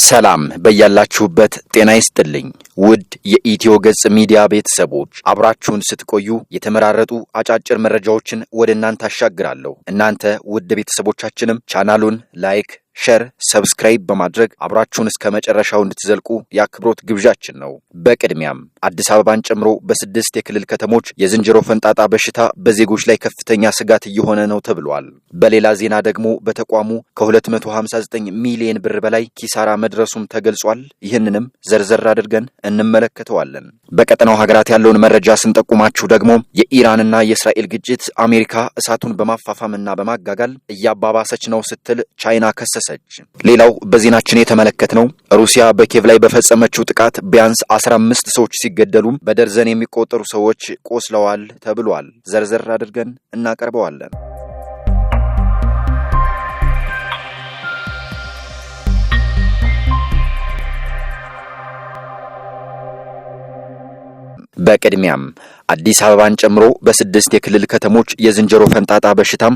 ሰላም በያላችሁበት ጤና ይስጥልኝ። ውድ የኢትዮ ገጽ ሚዲያ ቤተሰቦች፣ አብራችሁን ስትቆዩ የተመራረጡ አጫጭር መረጃዎችን ወደ እናንተ አሻግራለሁ። እናንተ ውድ ቤተሰቦቻችንም ቻናሉን like፣ share፣ subscribe በማድረግ አብራችሁን እስከ መጨረሻው እንድትዘልቁ የአክብሮት ግብዣችን ነው። በቅድሚያም አዲስ አበባን ጨምሮ በ6 የክልል ከተሞች የዝንጀሮ ፈንጣጣ በሽታ በዜጎች ላይ ከፍተኛ ስጋት እየሆነ ነው ተብሏል። በሌላ ዜና ደግሞ በተቋሙ ከ259 ሚሊዮን ብር በላይ ኪሳራ መድረሱም ተገልጿል። ይህንንም ዘርዘር አድርገን እንመለከተዋለን። በቀጠናው ሀገራት ያለውን መረጃ ስንጠቁማችሁ ደግሞ የኢራንና የእስራኤል ግጭት አሜሪካ እሳቱን በማፋፋምና በማጋጋል እያባባሰች ነው ስትል ቻይና ከሰሰች። ሌላው በዜናችን የተመለከትነው ሩሲያ በኬቭ ላይ በፈጸመችው ጥቃት ቢያንስ 15 ሰዎች ሲገደሉ በደርዘን የሚቆጠሩ ሰዎች ቆስለዋል ተብሏል። ዘርዘር አድርገን እናቀርበዋለን። በቅድሚያም አዲስ አበባን ጨምሮ በ6 የክልል ከተሞች የዝንጀሮ ፈንጣጣ በሽታም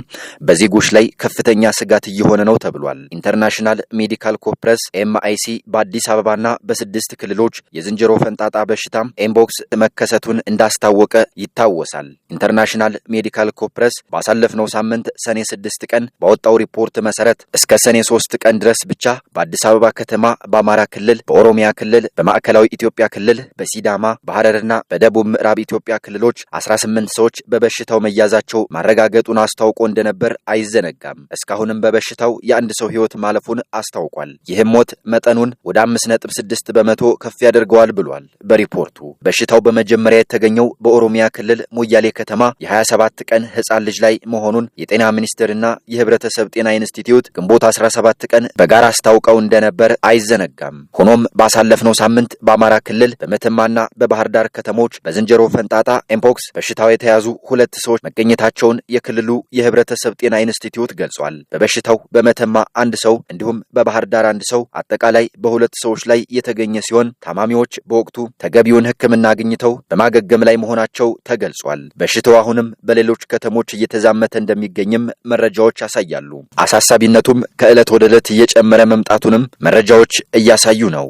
በዜጎች ላይ ከፍተኛ ስጋት እየሆነ ነው ተብሏል። ኢንተርናሽናል ሜዲካል ኮርፕስ MIC በአዲስ አበባና በ6 ክልሎች የዝንጀሮ ፈንጣጣ በሽታም ኤምፖክስ መከሰቱን እንዳስታወቀ ይታወሳል። ኢንተርናሽናል ሜዲካል ኮርፕስ ባሳለፍነው ሳምንት ሰኔ 6 ቀን ባወጣው ሪፖርት መሰረት እስከ ሰኔ 3 ቀን ድረስ ብቻ በአዲስ አበባ ከተማ፣ በአማራ ክልል፣ በኦሮሚያ ክልል፣ በማዕከላዊ ኢትዮጵያ ክልል፣ በሲዳማ፣ በሐረርና በደቡብ ምዕራብ ኢትዮጵያ ክልሎች 18 ሰዎች በበሽታው መያዛቸው ማረጋገጡን አስታውቆ እንደነበር አይዘነጋም። እስካሁንም በበሽታው የአንድ ሰው ሕይወት ማለፉን አስታውቋል። ይህም ሞት መጠኑን ወደ 5.6% ከፍ ያደርገዋል ብሏል በሪፖርቱ። በሽታው በመጀመሪያ የተገኘው በኦሮሚያ ክልል ሞያሌ ከተማ የ27 ቀን ሕፃን ልጅ ላይ መሆኑን የጤና ሚኒስቴርና የህብረተሰብ ጤና ኢንስቲትዩት ግንቦት 17 ቀን በጋራ አስታውቀው እንደነበር አይዘነጋም። ሆኖም ባሳለፍነው ሳምንት በአማራ ክልል በመተማና በባህር ዳር ከተሞች በዝንጀሮ ፈንጣጣ ኤምፖክስ በሽታው የተያዙ 2 ሰዎች መገኘታቸውን የክልሉ የህብረተሰብ ጤና ኢንስቲትዩት ገልጿል። በበሽታው በመተማ 1 ሰው እንዲሁም በባህር ዳር 1 ሰው አጠቃላይ በ2 ሰዎች ላይ የተገኘ ሲሆን ታማሚዎች በወቅቱ ተገቢውን ሕክምና አግኝተው በማገገም ላይ መሆናቸው ተገልጿል። በሽታው አሁንም በሌሎች ከተሞች እየተዛመተ እንደሚገኝም መረጃዎች ያሳያሉ። አሳሳቢነቱም ከዕለት ወደ ዕለት እየጨመረ መምጣቱንም መረጃዎች እያሳዩ ነው።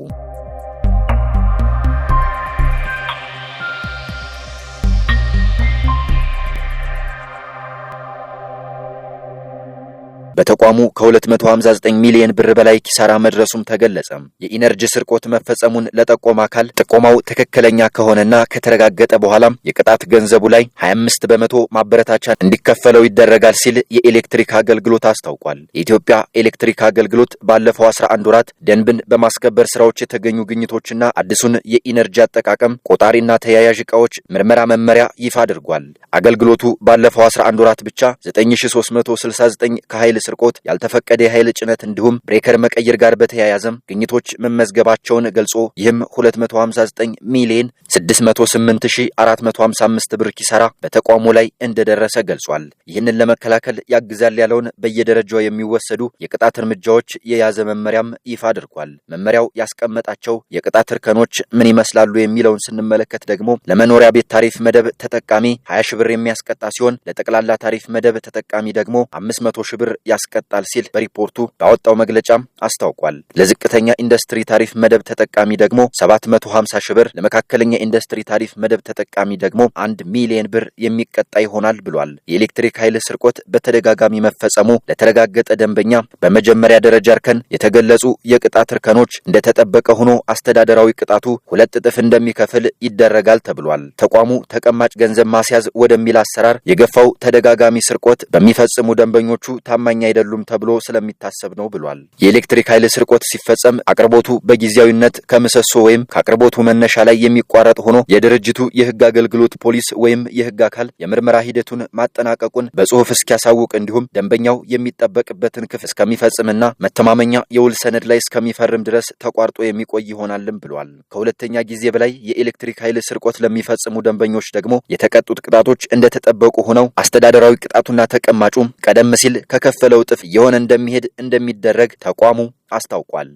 በተቋሙ ከ259 ሚሊዮን ብር በላይ ኪሳራ መድረሱም ተገለጸ። የኢነርጂ ስርቆት መፈጸሙን ለጠቆመ አካል ጥቆማው ትክክለኛ ከሆነና ከተረጋገጠ በኋላም የቅጣት ገንዘቡ ላይ 25% ማበረታቻ እንዲከፈለው ይደረጋል ሲል የኤሌክትሪክ አገልግሎት አስታውቋል። የኢትዮጵያ ኤሌክትሪክ አገልግሎት ባለፈው 11 ወራት ደንብን በማስከበር ስራዎች የተገኙ ግኝቶችና አዲሱን የኢነርጂ አጠቃቀም ቆጣሪና ተያያዥ እቃዎች ምርመራ መመሪያ ይፋ አድርጓል። አገልግሎቱ ባለፈው 11 ወራት ብቻ 9369 ከኃይል ስርቆት፣ ያልተፈቀደ የኃይል ጭነት እንዲሁም breaker መቀየር ጋር በተያያዘም ግኝቶች መመዝገባቸውን ገልጾ ይህም 259 ሚሊዮን 608455 ብር ኪሳራ በተቋሙ ላይ እንደደረሰ ገልጿል። ይህንን ለመከላከል ያግዛል ያለውን በየደረጃው የሚወሰዱ የቅጣት እርምጃዎች የያዘ መመሪያም ይፋ አድርጓል። መመሪያው ያስቀመጣቸው የቅጣት እርከኖች ምን ይመስላሉ የሚለውን ስንመለከት ደግሞ ለመኖሪያ ቤት ታሪፍ መደብ ተጠቃሚ 20 ሺህ ብር የሚያስቀጣ ሲሆን ለጠቅላላ ታሪፍ መደብ ተጠቃሚ ደግሞ 500 ሺህ ብር ያስቀጣል ሲል በሪፖርቱ ባወጣው መግለጫም አስታውቋል። ለዝቅተኛ ኢንዱስትሪ ታሪፍ መደብ ተጠቃሚ ደግሞ 750 ሺህ ብር፣ ለመካከለኛ ኢንዱስትሪ ታሪፍ መደብ ተጠቃሚ ደግሞ 1 ሚሊዮን ብር የሚቀጣ ይሆናል ብሏል። የኤሌክትሪክ ኃይል ስርቆት በተደጋጋሚ መፈጸሙ ለተረጋገጠ ደንበኛ በመጀመሪያ ደረጃ እርከን የተገለጹ የቅጣት እርከኖች እንደተጠበቀ ሆኖ አስተዳደራዊ ቅጣቱ 2 እጥፍ እንደሚከፍል ይደረጋል ተብሏል። ተቋሙ ተቀማጭ ገንዘብ ማስያዝ ወደሚል አሰራር የገፋው ተደጋጋሚ ስርቆት በሚፈጽሙ ደንበኞቹ ታማኝ አይደሉም ተብሎ ስለሚታሰብ ነው ብሏል። የኤሌክትሪክ ኃይል ስርቆት ሲፈጸም አቅርቦቱ በጊዜያዊነት ከምሰሶ ወይም ከአቅርቦቱ መነሻ ላይ የሚቋረጥ ሆኖ የድርጅቱ የህግ አገልግሎት ፖሊስ ወይም የህግ አካል የምርመራ ሂደቱን ማጠናቀቁን በጽሁፍ እስኪያሳውቅ እንዲሁም ደንበኛው የሚጠበቅበትን ክፍያ እስከሚፈጽምና መተማመኛ የውል ሰነድ ላይ እስከሚፈርም ድረስ ተቋርጦ የሚቆይ ይሆናልም ብሏል። ከሁለተኛ ጊዜ በላይ የኤሌክትሪክ ኃይል ስርቆት ለሚፈጽሙ ደንበኞች ደግሞ የተቀጡት ቅጣቶች እንደተጠበቁ ሆነው አስተዳደራዊ ቅጣቱና ተቀማጩ ቀደም ሲል ከከፈለው እጥፍ እየሆነ እንደሚሄድ እንደሚደረግ ተቋሙ አስታውቋል።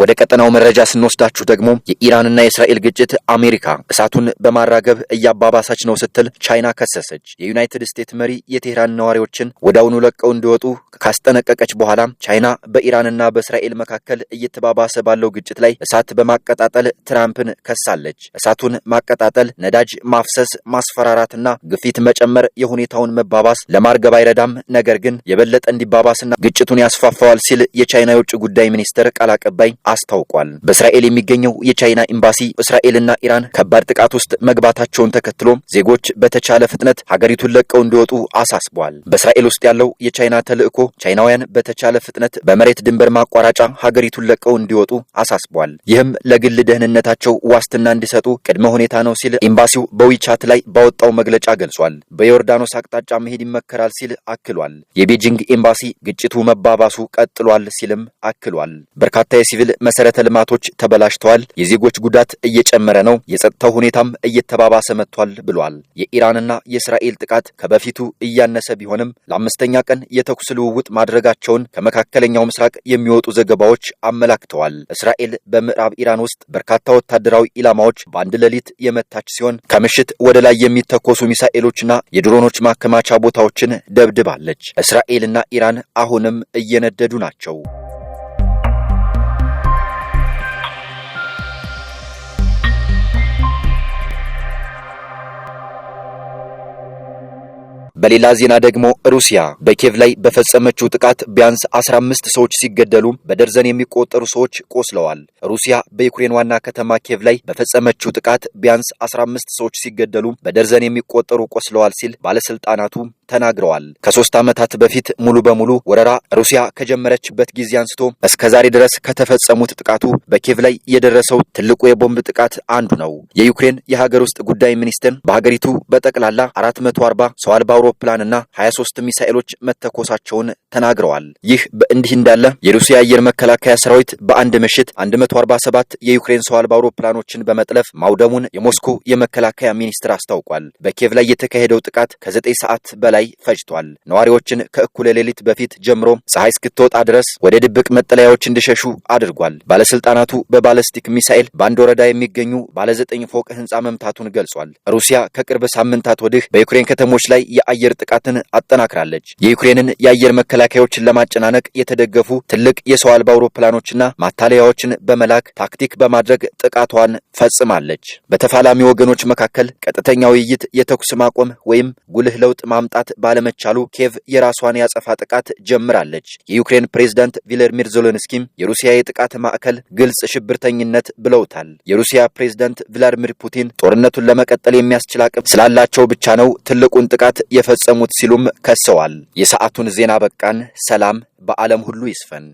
ወደ ቀጠናው መረጃ ስንወስዳችሁ ደግሞ የኢራንና የእስራኤል ግጭት አሜሪካ እሳቱን በማራገብ እያባባሳች ነው ስትል ቻይና ከሰሰች። የዩናይትድ ስቴትስ መሪ የቴህራን ነዋሪዎችን ወዲያውኑ ለቀው እንዲወጡ ካስጠነቀቀች በኋላ ቻይና በኢራንና በእስራኤል መካከል እየተባባሰ ባለው ግጭት ላይ እሳት በማቀጣጠል ትራምፕን ከሳለች። እሳቱን ማቀጣጠል፣ ነዳጅ ማፍሰስ፣ ማስፈራራትና ግፊት መጨመር የሁኔታውን መባባስ ለማርገብ አይረዳም፣ ነገር ግን የበለጠ እንዲባባስና ግጭቱን ያስፋፋዋል ሲል የቻይና የውጭ ጉዳይ ሚኒስትር ቃል አቀባይ አስታውቋል። በእስራኤል የሚገኘው የቻይና ኤምባሲ እስራኤልና ኢራን ከባድ ጥቃት ውስጥ መግባታቸውን ተከትሎ ዜጎች በተቻለ ፍጥነት ሀገሪቱን ለቀው እንዲወጡ አሳስቧል። በእስራኤል ውስጥ ያለው የቻይና ተልዕኮ ቻይናውያን በተቻለ ፍጥነት በመሬት ድንበር ማቋረጫ ሀገሪቱን ለቀው እንዲወጡ አሳስቧል። ይህም ለግል ደህንነታቸው ዋስትና እንዲሰጡ ቅድመ ሁኔታ ነው ሲል ኤምባሲው በዊቻት ላይ ባወጣው መግለጫ ገልጿል። በዮርዳኖስ አቅጣጫ መሄድ ይመከራል ሲል አክሏል። የቤጂንግ ኤምባሲ ግጭቱ መባባሱ ቀጥሏል ሲልም አክሏል። በርካታ የሲቪል መሰረተ ልማቶች ተበላሽተዋል፣ የዜጎች ጉዳት እየጨመረ ነው፣ የጸጥታው ሁኔታም እየተባባሰ መጥቷል ብሏል። የኢራንና የእስራኤል ጥቃት ከበፊቱ እያነሰ ቢሆንም ለአምስተኛ ቀን የተኩስ ልውውጥ ማድረጋቸውን ከመካከለኛው ምስራቅ የሚወጡ ዘገባዎች አመላክተዋል። እስራኤል በምዕራብ ኢራን ውስጥ በርካታ ወታደራዊ ኢላማዎች በአንድ ሌሊት የመታች ሲሆን ከምሽት ወደ ላይ የሚተኮሱ ሚሳኤሎችና የድሮኖች ማከማቻ ቦታዎችን ደብድባለች። እስራኤልና ኢራን አሁንም እየነደዱ ናቸው። በሌላ ዜና ደግሞ ሩሲያ በኪየቭ ላይ በፈጸመችው ጥቃት ቢያንስ 15 ሰዎች ሲገደሉ በደርዘን የሚቆጠሩ ሰዎች ቆስለዋል። ሩሲያ በዩክሬን ዋና ከተማ ኪየቭ ላይ በፈጸመችው ጥቃት ቢያንስ 15 ሰዎች ሲገደሉ በደርዘን የሚቆጠሩ ቆስለዋል ሲል ባለስልጣናቱ ተናግረዋል። ከ3 ዓመታት በፊት ሙሉ በሙሉ ወረራ ሩሲያ ከጀመረችበት ጊዜ አንስቶ እስከ ዛሬ ድረስ ከተፈጸሙት ጥቃቱ በኪየቭ ላይ የደረሰው ትልቁ የቦምብ ጥቃት አንዱ ነው። የዩክሬን የሀገር ውስጥ ጉዳይ ሚኒስትር በሀገሪቱ በጠቅላላ 440 ሰው አልባ አውሮፕላንና 23 ሚሳኤሎች መተኮሳቸውን ተናግረዋል። ይህ በእንዲህ እንዳለ የሩሲያ አየር መከላከያ ሰራዊት በአንድ ምሽት 147 የዩክሬን ሰው አልባ አውሮፕላኖችን በመጥለፍ ማውደሙን የሞስኮ የመከላከያ ሚኒስትር አስታውቋል። በኪየቭ ላይ የተካሄደው ጥቃት ከ9 ሰዓት በላይ ፈጅቷል። ነዋሪዎችን ከእኩለ ሌሊት በፊት ጀምሮ ፀሐይ እስክትወጣ ድረስ ወደ ድብቅ መጠለያዎች እንዲሸሹ አድርጓል። ባለስልጣናቱ በባለስቲክ ሚሳኤል በአንድ ወረዳ የሚገኙ ባለ 9 ፎቅ ህንፃ መምታቱን ገልጿል። ሩሲያ ከቅርብ ሳምንታት ወዲህ በዩክሬን ከተሞች ላይ የአየር ጥቃትን አጠናክራለች። የዩክሬንን የአየር መከላከያዎችን ለማጨናነቅ የተደገፉ ትልቅ የሰው አልባ አውሮፕላኖችና ማታለያዎችን በመላክ ታክቲክ በማድረግ ጥቃቷን ፈጽማለች። በተፋላሚ ወገኖች መካከል ቀጥተኛ ውይይት፣ የተኩስ ማቆም ወይም ጉልህ ለውጥ ማምጣት ባለመቻሉ ኪየቭ የራሷን ያጸፋ ጥቃት ጀምራለች። የዩክሬን ፕሬዝዳንት ቪላዲሚር ዜሌንስኪም የሩሲያ የጥቃት ማዕከል ግልጽ ሽብርተኝነት ብለውታል። የሩሲያ ፕሬዝዳንት ቭላዲሚር ፑቲን ጦርነቱን ለመቀጠል የሚያስችል አቅም ስላላቸው ብቻ ነው ትልቁን ጥቃት የፈጸሙት ሲሉም ከሰዋል። የሰዓቱን ዜና በቃን። ሰላም በዓለም ሁሉ ይስፈን።